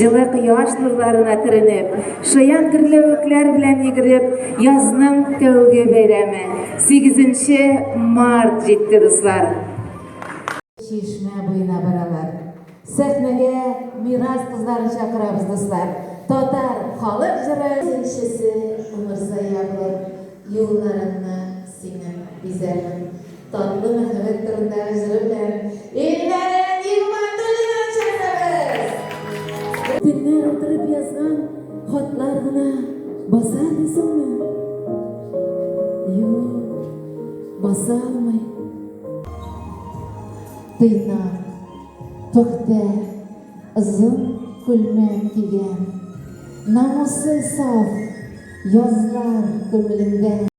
Җылы кояш нурларына төренеп, шаян гөрләвекләр белән йөгереп, язның тәүге бәйрәме, сигезенче март җитте, дуслар. Чишмә буена баралар. Сәхнәгә Мирас кызларын чакырабыз, дуслар. Татар халык җыры. Икенчесе Умырзая булыр, юлларыңны синең бизәрмен. Татлы мәхәббәт турындагы җыры белән Илнара Нигъмәтуллинаны чакырабыз! Төннәр утырып язган хатлар гына баса дисеңме? Юк, баса алмый. Тыйнак, пөхтә, озын күлмәк кигән, намусы саф, язлар күңелендә.